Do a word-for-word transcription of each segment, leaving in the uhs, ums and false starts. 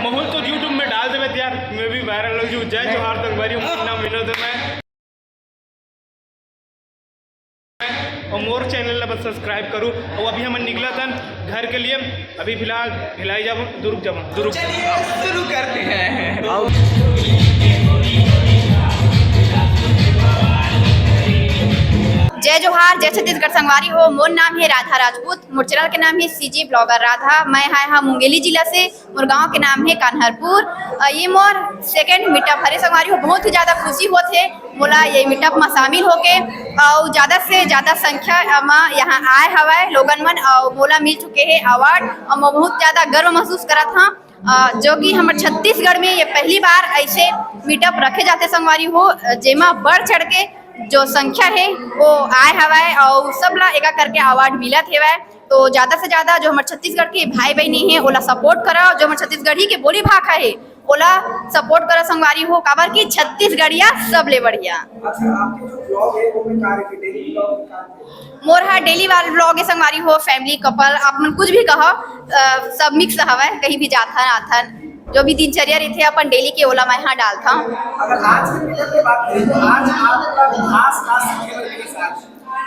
बहुत तो YouTube में डाल देवे त यार, मैं भी वायरल हो जू। जय जोहार संगवारी हो, मोर नाम विनोद है। मैं और मोर चैनल ला बस सब्सक्राइब करू। और अभी हमन निकलत हन घर के लिए। अभी फिलहाल भिलाई जाबो, दुर्ग जाबो, दुर्ग। चलिए शुरू करते हैं। जय जोहार, जय छत्तीसगढ़ संगवारी हो। मोर नाम है राधा राजपूत, मोर चैनल के नाम है सीजी ब्लॉगर राधा। मैं आए हा मुंगेली जिला से, मोर गांव के नाम है कान्हरपुर। अ, ये मोर सेकंड मीटअप हरे संगवारी हो। बहुत ही ज्यादा खुशी होत हे मोला ये मीटअप में शामिल होके, और ज्यादा से ज्यादा संख्या में यहाँ आए हवय लोगन मन, और मोला मिल चुके हे अवार्ड, और मैं बहुत ज्यादा गर्व महसूस करत हाँ। अ, जो कि हमर छत्तीसगढ़ में ये पहली बार ऐसे मीटअप रखे जाते संगवारी हो, अ, जेमा बढ़ चढ़ के जो संख्या है वो आए हवय और सब ला एका करके अवार्ड मिलत हेवय। तो ज्यादा से ज्यादा जो हमर छत्तीसगढ़ के भाई बहनी है ओला सपोर्ट करा, जो हमर छत्तीसगढ़ी के बोली भाखा है ओला सपोर्ट करा संगवारी हो, काबर कि छत्तीसगढ़िया सबले बढ़िया। अच्छा, आपके जो ब्लॉग है वो में का रखे, डेली ब्लॉग में का रखे? मोर हा डेली वाला ब्लॉग है संगवारी हो, फैमिली, कपल, आप मन कुछ भी कहो, अ, सब मिक्स हवय। कहीं भी जाथन आथन, जो भी दिनचर्या रहिथे अपन डेली के ओला मैं हा डालथन। अगर आज के मीटअप की बात करें तो आज आपका खास खास सीखे बर मिलिस आज?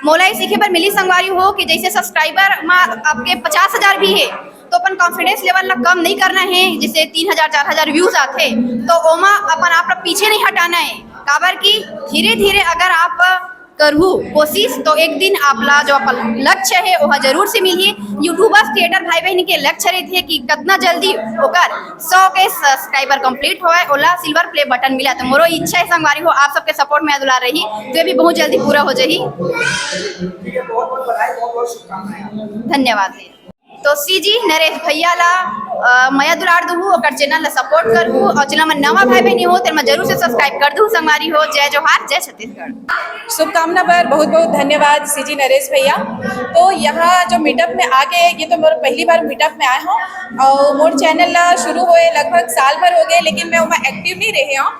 मोला ये सीखे बर मिलिस संगवारी हो कि जैसे सब्सक्राइबर मा आपके पचास हजार भी है तो अपन कॉन्फिडेंस लेवल ला कम नहीं करना है। जैसे तीन हजार चार हजार व्यूज आथे तो ओमा अपन आप ला पीछे नहीं हटाना है, काबर कि धीरे धीरे अगर आप करहू कोशिश तो एक दिन आप ला जो अपन लक्ष्य है ओहा जरूर से मिलही। यूट्यूबर्स क्रिएटर भाई बहन के लक्ष्य रहिथे कि कितना जल्दी ओकर सौ के सब्सक्राइबर कंप्लीट होए, ओला सिल्वर प्ले बटन मिला। तो मोरो इच्छा है संगवारी हो, आप सबके सपोर्ट में दुलार रही तो ये भी बहुत जल्दी पूरा हो जाही। ठीक है, बहुत बहुत बधाई, बहुत बहुत शुभकामनाएं। धन्यवाद। तो सीजी नरेश भैया ला, अ, मया दुलार दुहू, ओकर चैनल ला सपोर्ट करहू, और चैनल में नवा भाई बहनी हो तेन में जरूर से सब्सक्राइब कर दू संगवारी हो। जय जोहार, जय छत्तीसगढ़। शुभकामना बर बहुत बहुत धन्यवाद सीजी नरेश भैया। तो यहाँ जो मीटअप में आ गए, ये तो मोर पहली बार मीटअप में आए हूँ और मोर चैनल ला शुरू हुए लगभग साल भर हो गए, लेकिन मैं ओमा एक्टिव नहीं रहे हूँ।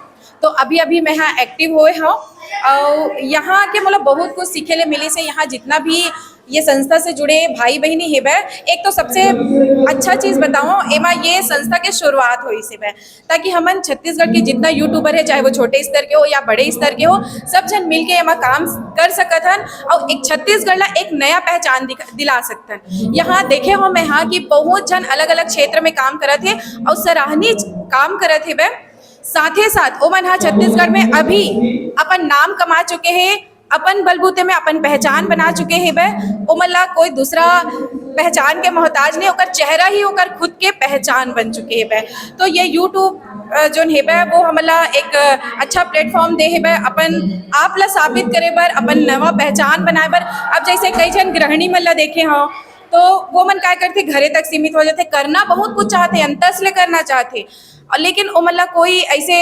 तो अभी अभी मैं यहाँ एक्टिव हुए हूँ और यहाँ के मतलब बहुत कुछ सीखे ले मिलिस हे। यहाँ जितना भी ये संस्था से जुड़े भाई बहनी हेबे, एक तो सबसे अच्छा चीज बताओ, एमा ये संस्था के शुरुआत होइस हेबे, ताकि हमन छत्तीसगढ़ के जितना यूट्यूबर है, चाहे वो छोटे स्तर के हो या बड़े स्तर के हो, सब झन मिलके एमा काम कर सकत हन और एक छत्तीसगढ़ ला एक नया पहचान दिखा, दिला सकत हन। यहाँ देखे हो मैं हाँ कि बहुत झन अलग अलग क्षेत्र में काम करत हे और सराहनीय काम करत हेबे। साथे साथ ओमन ह छत्तीसगढ़ में अभी अपन नाम कमा चुके हे, अपन बलबूते में अपन पहचान बना चुके हेबे। ओमन ला कोई दूसरा पहचान के मोहताज नहीं, ओकर चेहरा ही ओकर खुद के पहचान बन चुके हेबे। तो ये YouTube, अ, जोन हेबे वो हमन ला एक, अ, अच्छा प्लेटफॉर्म दे हेबे अपन आप ला साबित करे बर, अपन नवा पहचान बनाए बर। अब जैसे कई झन गृहिणी मन ला देखे हो तो वो मन काय करथे, घरे तक सीमित हो जाथे, करना बहुत कुछ चाहथे, अंतस ले करना चाहथे, और लेकिन ओमन ला कोई ऐसे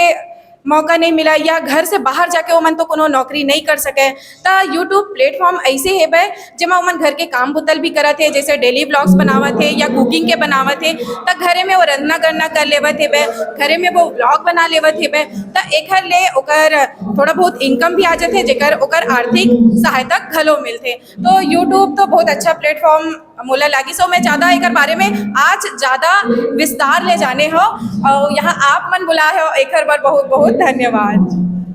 मौका नहीं मिला या घर से बाहर जाके ओमन तो कोनो नौकरी नहीं कर सके। त YouTube प्लेटफॉर्म ऐसे हेबे जेमा ओमन घर के काम बुतल भी करत हे, जैसे डेली व्लॉग्स बनावत हे या कुकिंग के बनावत हे, त घरे में वो रंधना करना कर लेवत हेबे, घरे में वो व्लॉग बना लेवत हेबे, त एखर ले ओकर थोड़ा बहुत इनकम भी आ जाथे, जेकर ओकर आर्थिक सहायता घलो मिलथे। तो YouTube तो बहुत अच्छा प्लेटफॉर्म मोला लागिस, तो मैं ज्यादा एकर बारे में आज ज्यादा विस्तार ले जाने हो और यहाँ आप मन बुलाए हो, एकर बर बहुत बहुत धन्यवाद।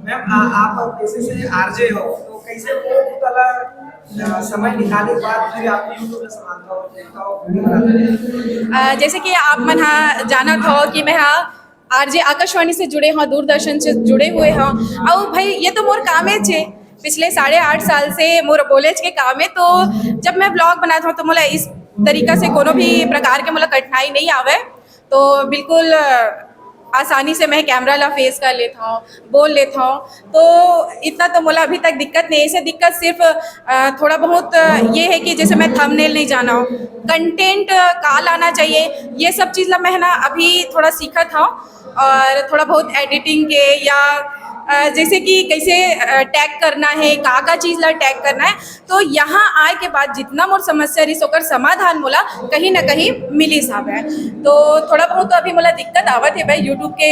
मैम, आ, आप पेशे से आरजे हो, तो कैसे वो वाला, आ, समय निकाले के बाद फिर आप YouTube में संभालता हो, देखता हो, वीडियो बनाता हो? आ, जैसे कि आप मन हा जानत हो कि मैं हा आरजे आकाशवाणी से जुड़े हों, दूरदर्शन से जुड़े हुए हों। अउ भाई, ये तो मोर कामेच हे, पिछले साढ़े आठ साल से मोर बोलेच के काम हे। तो जब मैं ब्लॉग बनात हों तो मोला इस तरीका से कोनो भी प्रकार के मोला कठिनाई नहीं आवे। तो बिल्कुल, अ, आसानी से मैं कैमरा ला फेस कर लेत हों, बोल लेत हों। तो इतना तो मोला अभी तक दिक्कत नहीं हे। ऐसे दिक्कत सिर्फ, अ, थोड़ा बहुत, अ, ये हे कि जैसे मैं थंबनेल नहीं जाना हों, कंटेंट, अ, का लाना चाहिए, ये सब चीज ला मैं, है ना, अभी थोड़ा सीखत हों। और थोड़ा बहुत एडिटिंग के या अ, जैसे कि कैसे, अ, टैग करना है, का का चीज ला टैग करना है, तो यहाँ आए के बाद जितना मोर समस्या रहिस, ओकर समाधान मोला कहीं ना कहीं मिलिस हवय। तो थोड़ा बहुत तो अभी मोला दिक्कत आवत हे भाई, YouTube के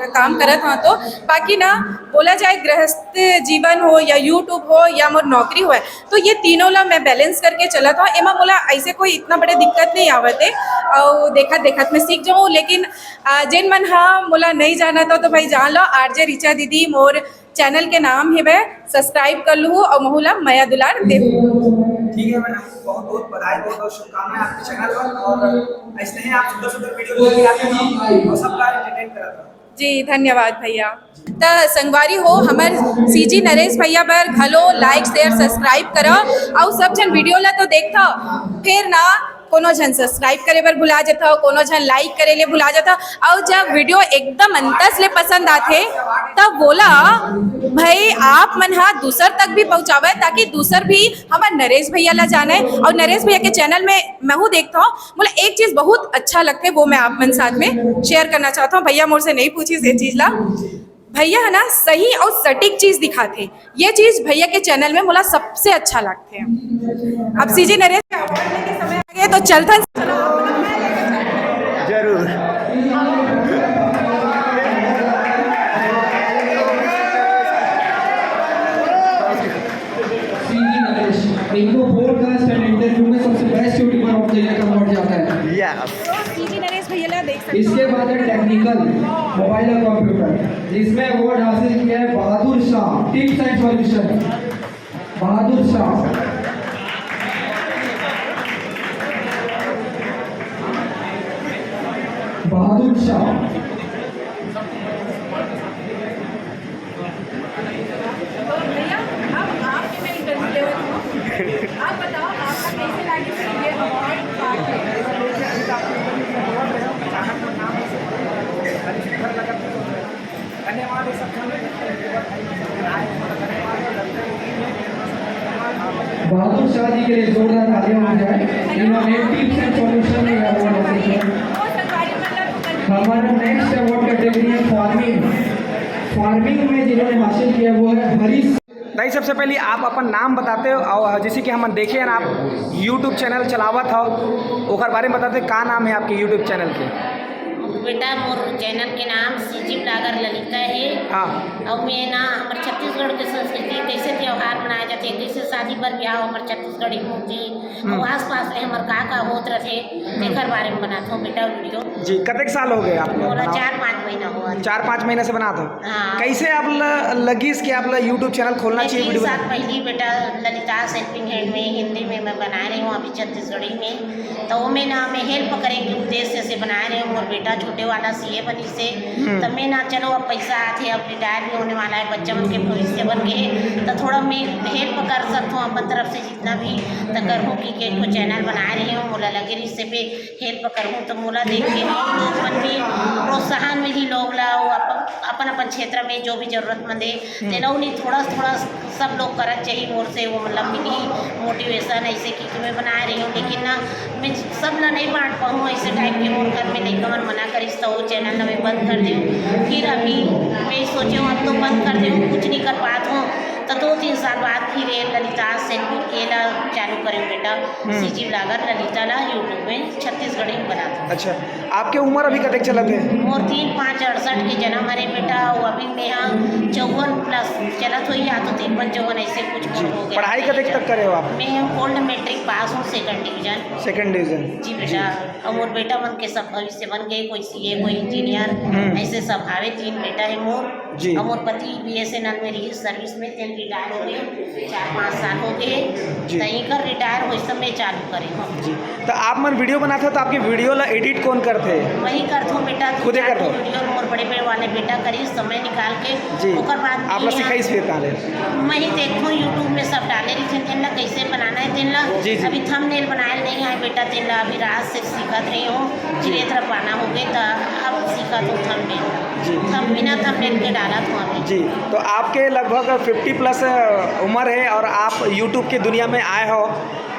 काम करत हव तो, बाकी ना बोला जाए गृहस्थ जीवन हो या YouTube हो या मोर नौकरी होय, तो ये तीनों ला मैं बैलेंस करके चलत हव। एमा मोला ऐसे कोई इतना बड़े दिक्कत नहीं आवत हे, अउ देखत देखत मैं सीख जाऊँ। लेकिन अ, जेन मन ह मोला नहीं जानत हो तो भाई जान लो, आरजे रिचा दीदी मोर चैनल के नाम हेवय, सब्सक्राइब कर लूहू और महू ला मया दुलार देहू। ठीक है मैडम, बहुत बहुत बधाई, बहुत बहुत शुभकामनाएं आपके चैनल पर, और ऐसे ही आप सुंदर सुंदर वीडियो लेके आते रहो और सबका एंटरटेन करत रहो। जी धन्यवाद भैया। त संगवारी हो, हमर सीजी नरेश भैया बर घलो लाइक, शेयर, सब्सक्राइब करो, अउ सब झन वीडियो ला तो देखथव, फिर ना कोनो झन सब्सक्राइब करे बर भुला जथव, कोनो झन लाइक करे ले भुला जथव, अउ जब वीडियो एकदम अंतस ले पसंद आथे, तब बोला भाई आप मन हा दूसर तक भी पहुँचावे, ताकि दूसर भी हमर नरेश भैया ला जाने। और नरेश भैया के चैनल में महू देखथव, मोला एक चीज बहुत अच्छा लगथे, वो मैं आप मन साथ में शेयर करना चाहता हूँ। भैया मोर से नहीं पूछिस ये चीज ला, भैया है ना सही और सटीक चीज दिखाथे। ये चीज भैया के चैनल में मोला सबसे अच्छा लगथे। अब सीजी नरेश के अवार्ड लेके समय आ गया, तो चलथन। जरूर। सीजी नरेश, इनको पॉडकास्ट एंड इंटरव्यू में सबसे best YouTuber of the year का अवार्ड जाता है। यस। सीजी नरेश भैया ला देख सकते हो। इसके बाद है टेक्निकल, मोबाइल और कंप्यूटर, जिसमें अवार्ड हासिल किया है Bahadur Shah, tips and solution. Bahadur Shah, Bahadur Shah. तो भैया, अब आपके मैं इंटरव्यू ले रही हूँ। आप बताओ, आपका कैसे लगे फिर ये अवार्ड पाके? धन्यवाद। बहादुर शाह जी के लिए जोरदार तालियां हो जाए। इन्होंने टिप्स एंड सॉल्यूशन में अवार्ड हासिल किया। हमारा नेक्स्ट अवार्ड कैटेगरी है फार्मिंग। फार्मिंग में जिन्होंने हासिल किया वो है हरीश। दाई, सबसे पहले आप अपन नाम बताते हो और जैसे कि हम देखे हैं आप यूट्यूब चैनल चलावत हो, ओकर बारे में बताते, का नाम है आपके यूट्यूब चैनल के? बेटा, मोर चैनल के नाम सीजी ब्लॉगर ललिता है। हाँ। और मैं ना, हमर छत्तीसगढ़ के संस्कृति, कैसे त्योहार मनाया जाते हैं, कैसे शादी बर ब्याह हमर छत्तीसगढ़ी में होती, हम्म। और आसपास में हमर का का होत रथे, हम्म। तेकर बारे में बनात हूँ बेटा वीडियो। जी, कतेक साल हो गए आप लोग मोला बनाओ? चार पाँच महीना हुआ। चार पाँच महीना से बनात हो? हाँ। कैसे आप ल-, लगिस कि आप ला यूट्यूब चैनल खोलना मैं चाहिए, तीन वीडियो साल बनाना? पहले बेटा ललिता हेल्पिंग हैंड में हिंदी में मैं बना रही हूँ अभी छत्तीसगढ़ी में, तो वो मैं ना, मैं हेल्प करे के उद्देश्य से बना रही हूँ। मोर बेटा छोटे वाला सीए बनी से, हम्म। तो मैं ना, चलो अब पैसा आथे, अब रिटायर भी होने वाला है, बच्चा मन के भविष्य बन गए, तो थोड़ा मैं हेल्प कर सकता हूँ अपन तरफ से जितना भी, तो करहूँ कि के को चैनल बना रही हूँ, मोला लगे रही से पे हेल्प करहूँ, तो मोला देख के लोग मन भी प्रोत्साहन मिली, लोग ला वो अपन, अपन, अपन क्षेत्र में जो भी जरूरतमंद है, हम्म। तेला उन्हें थोड़ा, थोड़ा सब लोग करत चाहिए मोर से, वो मतलब मिली मोटिवेशन ऐसे कि, कि मैं बना रही हूँ, लेकिन ना मैं सब ला नहीं बांट पाऊँ, ऐसे टाइप के मोर घर में लइका मन मना करिस, तो वो चैनल ला मैं बंद कर दूँ। फिर अभी मैं सोचे हूँ अब तो बंद कर दूँ, कुछ नहीं कर पात हूँ, तो दो तीन साल बाद फिर ये ललिता से एला चालू करें बेटा, हम्म। सीजी ब्लॉगर ललिता ला यूट्यूब में छत्तीसगढ़ी में बना दो। अच्छा, आपके उम्र अभी कतेक चलत है? मोर तीन पाँच अड़सठ के जन्म हरे बेटा, वो अभी मैं यहाँ चौवन प्लस चलत हुई, या तो तिरपन चौवन ऐसे कुछ जी। हो गया। पढ़ाई कतेक तक करे हो आप? मैं गोल्ड मैट्रिक पास हूँ, सेकंड डिवीजन। Second division. जी बेटा, जी। और मोर बेटा मन के सब भविष्य बन गए, कोई सीए, कोई इंजीनियर, हम्म। ऐसे सब आवे। तीन बेटा है मोर। जी। और मोर पति बीएसएनएल में रही सर्विस में, तेन रिटायर हो गए, चार पाँच साल हो गए। जी। तो इनकर रिटायर हो समय चालू करे हम। जी। तो आप मन वीडियो बनाते हो तो आपके वीडियो ला एडिट कौन करते हैं? वही करते हो बेटा, खुदे करते हो? वीडियो मोर बड़े बड़े वाले बेटा करी समय निकाल के। जी। ओकर बाद आप ला सिखाइस फिर ताले? मैं ही देखो YouTube में सब डाले रही थी, तेन ला कैसे बनाना है, तेन ला जी, जी। अभी थंबनेल बनाए नहीं है बेटा, तेन ला अभी रात से सीखत रही हूँ, जी। धीरे धीरे पाना हो गए तो अब सीखत हूँ थंबनेल। जी। थंब-, बिना थंबनेल के डालत हूँ अभी। जी, तो आपके लगभग फिफ्टी प्लस उम्र है और आप YouTube की दुनिया में आए हो,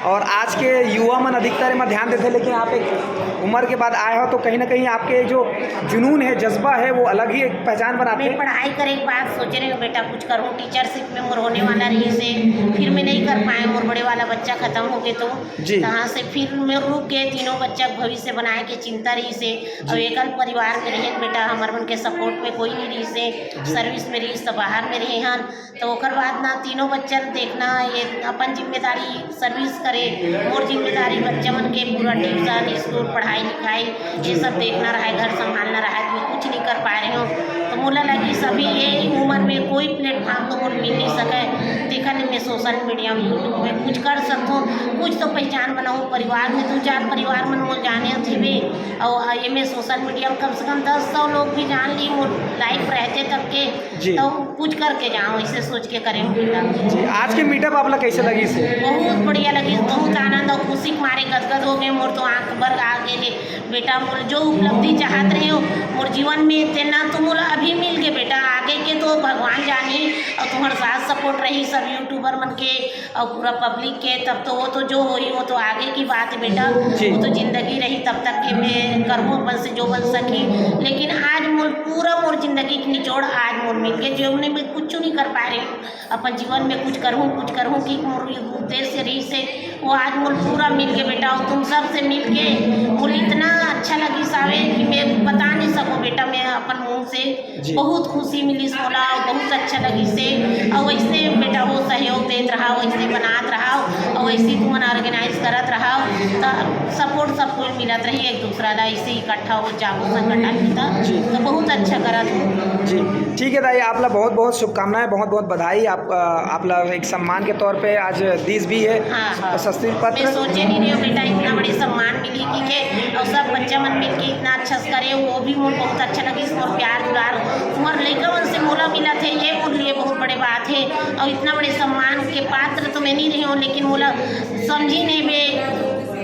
और आज के युवा मन अधिकतर एमा ध्यान देथे, लेकिन आप एक उम्र के बाद आए हो, तो कहीं ना कहीं आपके जो जुनून है, जज्बा है, वो अलग ही एक पहचान बनाते मैं हैं। पढ़ाई करे के बाद सोचे रहे बेटा कुछ करूँ, टीचरशिप में मोर होने वाला रहिसे, फिर मैं नहीं कर पाए, मोर बड़े वाला बच्चा खत्म हो गए तो जी। तहाँ से फिर मैं रुक गए। तीनों बच्चा के भविष्य बनाए के चिंता रहिसे, और एकल परिवार में रहे बेटा, हमर मन के सपोर्ट में कोई नहीं रहिसे, सर्विस में रहिस तो बाहर में रहे हन, तो ओकर बाद ना तीनों बच्चन देखना, ये अपन जिम्मेदारी, सर्विस करे, मोर जिम्मेदारी बच्चा मन के पूरा ट्यूशन, स्कूल, पढ़ाई लिखाई, ये सब देखना रहे, घर संभालना रहे, तो मैं कुछ नहीं कर पा रही हूँ। तो मोला लगिस अभी ये उम्र में कोई प्लेटफॉर्म तो मोला मिल नहीं सके, तेखर ले मैं सोशल मीडिया में, यूट्यूब में कुछ कर सकूँ, कुछ तो पहचान बनाऊँ। परिवार में दो चार परिवार मन मोला जाने थे भी, और ये मैं सोशल मीडिया में कम से कम दस सौ लोग भी जान ली, मोर लाइव रहते तब के, जी। तो कुछ करके जाऊँ, इसे सोच के करें बेटा। जी, आज के मीटअप आपला कैसे लगिस? बहुत बढ़िया लगिस, बहुत आनंद और खुशी के मारे गदगद हो गए, मोर तो आँख भर आ गए हे बेटा। मोर जो उपलब्धि चाहत रहे हो मोर जीवन में, तेना तो मोला अभी मिल गए बेटा, आगे के तो भगवान जानी, और तुम्हारे साथ सपोर्ट रही सब यूट्यूबर मन के और पूरा पब्लिक के, तब तो वो तो जो होई वो तो आगे की बात है बेटा। जी। वो तो जिंदगी रही तब तक के मैं करूँ अपन से जो बन सकी, लेकिन आज मोर पूरा मोर जिंदगी की निचोड़ आज मोर मिल गए, जो मैं कुछ नहीं कर पा रही हूँ अपन जीवन में, कुछ करूँ कुछ करूँ कि मोर उद्देश्य रहिसे वो आज मोर पूरा मिल गए बेटा। और तुम सब से मिल के मोर इतना अच्छा लगिस आवे कि मैं बता नहीं सकूँ बेटा, मैं अपन मुँह से जी। बहुत खुशी मिलिस मोला, बहुत अच्छा लगिसे। और वैसे बेटा वो सहयोग देत रहा, वैसे बनात रहा, और वैसे तुमन ऑर्गेनाइज करत रहा, तो सपोर्ट सब कोई मिलत रही एक दूसरा ला, ऐसे इकट्ठा हो जागो संगठन की तो, जी। तो बहुत अच्छा करत हो। जी, ठीक है दाई, आपला बहुत बहुत शुभकामनाएं, बहुत बहुत बधाई। आप आपला एक सम्मान के तौर पे आज दीस भी है। हाँ, हाँ। प्रशस्ति पत्र। मैं सोचे नहीं रही हूँ बेटा इतना बड़ी सम्मान मिली कि के, और सब बच्चा मन मिल के इतना अच्छा से करे, वो भी मोर बहुत अच्छा लगिस। मोर प्यार दुलार तुम्हार लइका मन से मोला मिला थे, ये मोर लिए बहुत बड़े बात है। और इतना बड़े सम्मान के पात्र तो मैं नहीं रही हूँ, लेकिन मोला समझी नहीं बे,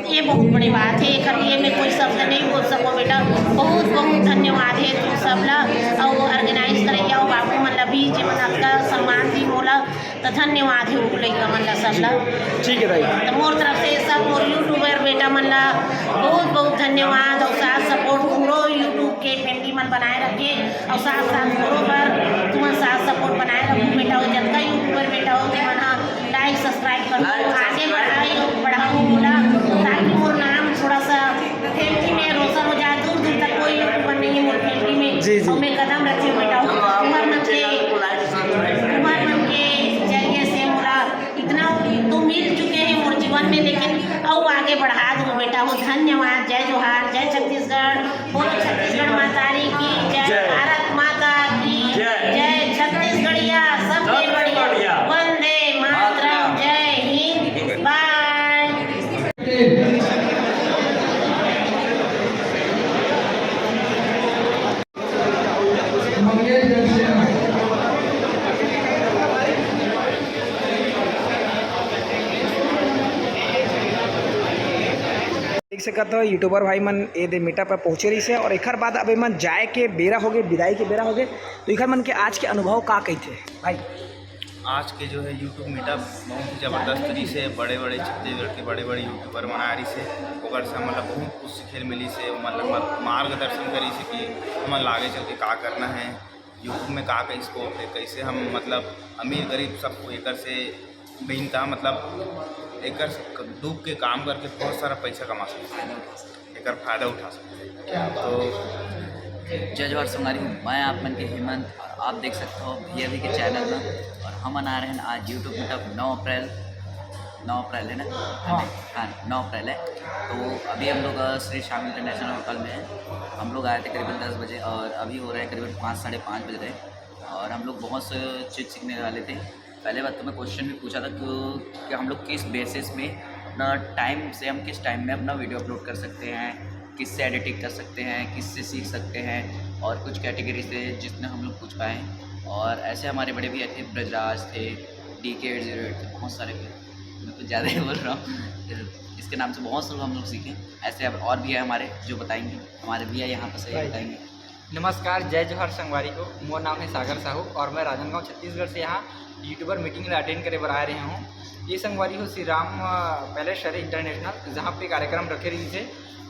ये बहुत बड़ी बात है। एकर लिए मैं कोई शब्द नहीं बोल सकूँ बेटा। बहुत बहुत धन्यवाद है तुम सबला, और ऑर्गेनाइज करैया और बाबू मन ला भी, जेमन आपका सम्मान दी मोला, तो धन्यवाद है वो लइका मन ला सबला। ठीक है दाई। तो मोर तरफ से सब मोर यूट्यूबर बेटा मन ला बहुत बहुत धन्यवाद, और साथ सपोर्ट पूरा यूट्यूब के फैमिली मन बनाए रखे, और साथ साथ मोरो पर तुमन साथ सपोर्ट बनाए रखो बेटा। वो जतका यूट्यूबर बेटा हो, ते मन लाइक सब्सक्राइब करो, आगे बढ़ाई बढ़ाओ बोला, ताकि मोर नाम थोड़ा सा फैमिली में रोशन हो जाए, दूर दूर तक कोई यूट्यूबर नहीं है मोर फैमिली में। जी, जी। और मैं कदम रखी हूँ बेटा, तुम्हार मन के, तुम्हार मन के जरिए से मोला इतना तो मिल चुके हैं मोर जीवन में, लेकिन और आगे बढ़ा दो बेटा हो। धन्यवाद। जय जोहार, जय छत्तीसगढ़, बोलो छत्तीसगढ़ मातारी की जय, जय। भारत माता की जय। जय, छत्तीसगढ़िया सबसे सबसे बढ़िया, बढ़िया। वंदे मातरम, जय हिंद, बाय। देख सकत हो यूट्यूबर भाई मन ए दे मीटअप पर पहुँचे रहिसे, और एकर बाद अब एमन जाए के बेरा हो गए, विदाई के बेरा हो गए। तो एकर मन के आज के अनुभव का कहिथे भाई? आज के जो है यूट्यूब मीटअप बहुत ही ज़बरदस्त रहिसे। बड़े बड़े छत्तीसगढ़ के बड़े बड़े यूट्यूबर मन आए रहिसे, ओकर से हमन ला बहुत कुछ सीखे ल मिलिसे, मतलब मार्गदर्शन करिसे कि हमन ला आगे चल के का करना है, यूट्यूब में का का स्कोप है, कैसे हम मतलब अमीर गरीब सबको एकर से भिन्नता, मतलब एकर डूब के काम करके बहुत सारा पैसा कमा सकते हैं, एकर फायदा उठा सकते हैं। तो जय जोहार संगवारी, मैं आप मन के हेमंत और आप देख सकते हो भैया भी के चैनल में। और हमन आ रहे हैं आज यूट्यूब मीटअप नौ अप्रैल, नौ अप्रैल है ना? हाँ। हाँ, नौ अप्रैल है। तो अभी हम लोग अ, श्री श्याम इंटरनेशनल होटल में हैं। हम लोग आए थे करीबन दस बजे और अभी हो रहे हैं करीबन पाँच, साढ़े पाँच बज रहे हैं। और हम लोग बहुत से चीज़ सीखने वाले थे। पहले बात तो मैं क्वेश्चन भी पूछा था कि, कि हम लोग किस बेसिस में अपना टाइम से, हम किस टाइम में अपना वीडियो अपलोड कर सकते हैं, किससे एडिटिंग कर सकते हैं, किससे सीख सकते हैं, और कुछ कैटेगरी से जितने हम लोग पूछ पाए। और ऐसे हमारे बड़े भैया थे, ब्रजराज थे, डी के एट जीरो एट थे, बहुत सारे थे। मैं कुछ ज़्यादा ही बोल रहा हूँ। इसके नाम से बहुत सारे हम लोग सीखे। ऐसे अब और भी है हमारे जो बताएंगे, हमारे भैया यहाँ पर से ही बताएंगे। नमस्कार, जय जोहार संगवारी हो। मोर नाम है सागर साहू और मैं राजनांदगांव छत्तीसगढ़ से यहाँ यूट्यूबर मीटिंग ला अटेंड करे बर आए रहे हूँ। ये संगवारी हो श्री राम, अ, पैलेस हरे इंटरनेशनल, जहाँ पे कार्यक्रम रखे रहिस हे।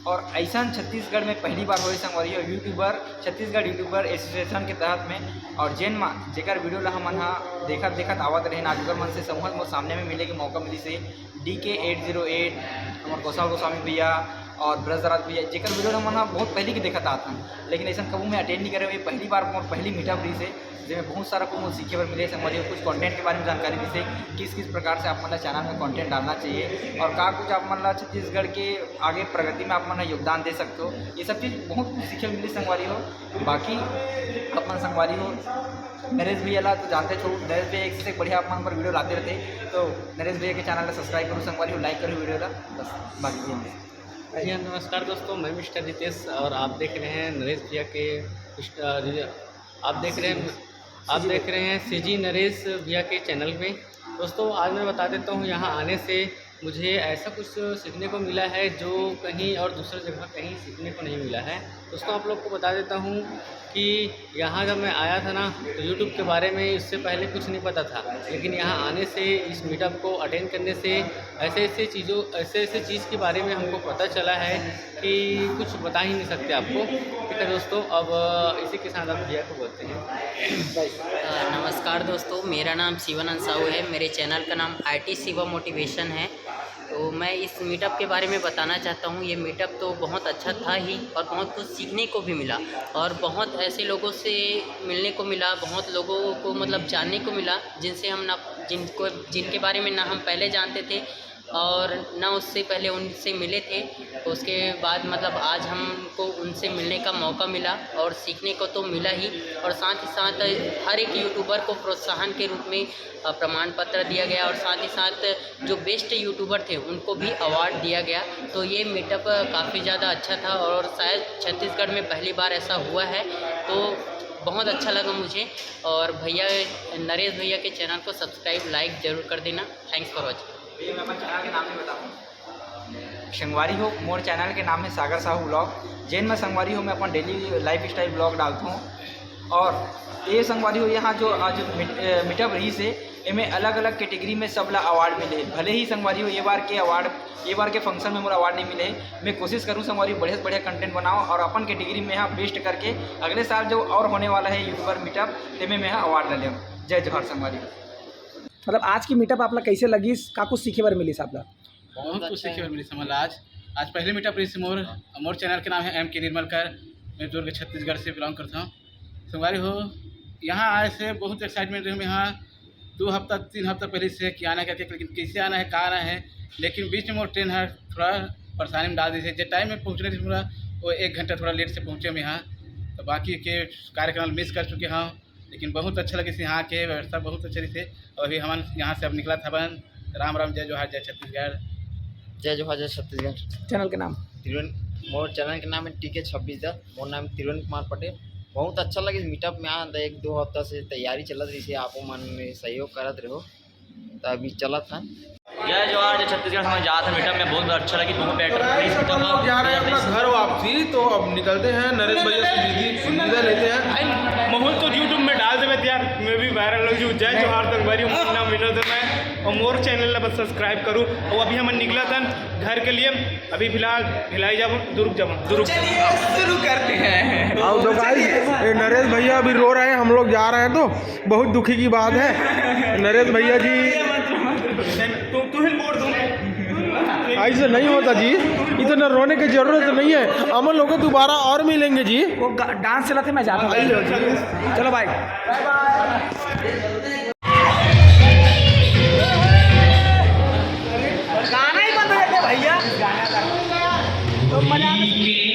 और ऐसा छत्तीसगढ़ में पहली बार होए संगवारी हो, यूट्यूबर, छत्तीसगढ़ यूट्यूबर एसोसिएशन के तहत में। और जेन मा जेकर वीडियो ला हमन हा देखत देखत आवत रहे, आज ओकर मन से समूह मोर सामने में मिले के मौका मिलिस हे। डी के एट जीरो एट, हमर कौशल गोस्वामी भैया और ब्रजराज भैया, जेकर वीडियो ला हमन हा बहुत पहले के देखत आत हन, लेकिन ऐसा कबू मैं अटेंड नहीं करे, ये पहली बार मोर पहली मीटअप रहिस हे। जेमे बहुत सारा कुछ सीखे बर मिले संगवारी हो, कुछ कंटेंट के बारे में जानकारी दिसे, किस किस प्रकार से आप मन ला चैनल में कंटेंट डालना चाहिए और का कुछ आप मन ला छत्तीसगढ़ के आगे प्रगति में आप मन ला योगदान दे सकते हो। ये सब चीज़ बहुत कुछ सीखे बर मिले संगवारी हो। बाकी अपन संगवारी हो नरेश भैया ला तो जानते हो, नरेश भैया एक से एक बढ़िया आप मन पर वीडियो लाते रहते हैं। तो नरेश भैया के चैनल ला सब्सक्राइब करो संगवारी हो, लाइक करो वीडियो ला, बस बाकी यही। जी हाँ, नमस्कार दोस्तों, मैं मिस्टर रितेश और आप देख रहे हैं नरेश भैया के इंस्टा-, आप देख रहे हैं, आप देख रहे हैं सीजी नरेश भैया के चैनल में। दोस्तों, आज मैं बता देता हूँ, यहाँ आने से मुझे ऐसा कुछ सीखने को मिला है जो कहीं और दूसरी जगह कहीं सीखने को नहीं मिला है। दोस्तों, आप लोग को बता देता हूँ कि यहाँ जब मैं आया था ना, तो यूट्यूब के बारे में इससे पहले कुछ नहीं पता था, लेकिन यहाँ आने से, इस मीटअप को अटेंड करने से ऐसे ऐसे चीज़ों, ऐसे ऐसे चीज़ के बारे में हमको पता चला है कि कुछ बता ही नहीं सकते आपको। ठीक है दोस्तों, अब इसी के साथ आप भैया को बोलते हैं। अ, नमस्कार दोस्तों, मेरा नाम शिवानंद साहू है। मेरे चैनल का नाम आईटी शिवा मोटिवेशन है। तो मैं इस मीटअप के बारे में बताना चाहता हूँ, ये मीटअप तो बहुत अच्छा था ही और बहुत कुछ सीखने को भी मिला और बहुत ऐसे लोगों से मिलने को मिला, बहुत लोगों को मतलब जानने को मिला, जिनसे हम ना, जिनको, जिनके बारे में ना हम पहले जानते थे और ना उससे पहले उनसे मिले थे। उसके बाद मतलब आज हमको उनसे मिलने का मौका मिला और सीखने को तो मिला ही, और साथ ही साथ हर एक यूट्यूबर को प्रोत्साहन के रूप में, अ, प्रमाण पत्र दिया गया और साथ ही साथ जो बेस्ट यूट्यूबर थे उनको भी अवार्ड दिया गया। तो ये मीटअप काफ़ी ज़्यादा अच्छा था और शायद छत्तीसगढ़ में पहली बार ऐसा हुआ है, तो बहुत अच्छा लगा मुझे। और भैया, नरेश भैया के चैनल को सब्सक्राइब, लाइक ज़रूर कर देना। Thanks for watching। भैया, मैं अपन चैनल के नाम नहीं बताऊँ। संगवारी हो, मोर चैनल के नाम है सागर साहू व्लॉग, जेन में संगवारी हो मैं अपन डेली लाइफ स्टाइल व्लॉग डालता हूँ। और ये संगवारी हो, यहाँ जो आज मीट-, अ, मीटअप रहिस हे, एमे अलग-अलग कैटेगरी में सब ला अवार्ड मिले। भले ही संगवारी हो, ये बार के अवार्ड, ये बार के फंक्शन में मोला अवार्ड नहीं मिले हे। मैं कोशिश करूँ संगवारी हो, बढ़िया से बढ़िया कंटेंट बनाओ और अपन कैटेगरी में यहाँ बेस्ट करके अगले साल जो और होने वाला है यूट्यूबर मीटअप, तेमे मैं यहाँ अवार्ड ला लेऊँ। जय जोहार संगवारी हो। मतलब आज की मीटअप आप ला कैसे लगिस, का कुछ सीखे बर मिलिस आप ला? बहुत कुछ सीखे बर मिलिस हमन ला आज। आज पहली मीटअप रहिस मोर, मोर चैनल के नाम है एम के निर्मलकर। मैं दुर्ग छत्तीसगढ़ से बिलोंग करता हूँ। संगवारी हो, यहाँ आए से बहुत एक्साइटमेंट रहे। मैं यहाँ दो हफ्ता, तीन हफ्ता पहले से कि आना करके, लेकिन कैसे आना है, कहाँ आना है, लेकिन बीच में मोर ट्रेन है थोड़ा परेशानी में डाल दी। जे टाइम में पहुँचने थे पूरा, वो एक घंटा थोड़ा लेट से पहुँचे हम यहाँ। तो बाकी के कार्यक्रम मिस कर चुके हैं, लेकिन बहुत अच्छा लगे यहाँ के व्यवस्था बहुत अच्छे रहिस हे। और अभी हमन यहाँ से अब निकलत हवन। राम राम, जय जोहार, जय छत्तीसगढ़। जय जोहार, जय छत्तीसगढ़। चैनल के नाम? त्रिवेण, मोर चैनल के नाम है टीके छब्बीस दस। मोर नाम त्रिवेण कुमार पटेल। बहुत अच्छा लगे मीटअप में आन, एक दो हफ्ता से तैयारी चलत रहिस हे, आपो मन सहयोग करत रहो, त अभी चलत है। जय जोहार, जय छत्तीसगढ़। हमन जात हन मीटअप में, बहुत अच्छा लगी, बहुत बेटर लगी मीटअप। जा रहे हैं अपना घर वापसी, तो अब निकलते हैं, नरेश भैया से विदा, विदा लेते हैं। भाई, माहौल तो YouTube में डाल देबे यार, मैं भी वायरल हो जाऊँ। जय जोहार संगवारी, मोर नाम विनोद है, मैं और मोर चैनल ला बस सब्सक्राइब करूँ। और अभी हमन निकलत हन घर के लिए, अभी फिलहाल भिलाई जाबो, दुर्ग जाबो, दुर्ग। चलिए शुरू करते हैं। आओ तो गाइस, ये नरेश भैया अभी रो रहे हैं, हम लोग जा रहे हैं तो बहुत दुखी की बात है। नरेश भैया जी, तू, तू ही बोल दो। ऐसे नहीं होता जी, इतना रोने की जरूरत नहीं है। अमन लोग दोबारा और मिलेंगे जी। वो गा-, डांस चलाते, मैं जाता हूँ। चलो भाई, बाय बाय। गाना ही बंद हो जाता है भैया। तो मजा आता है।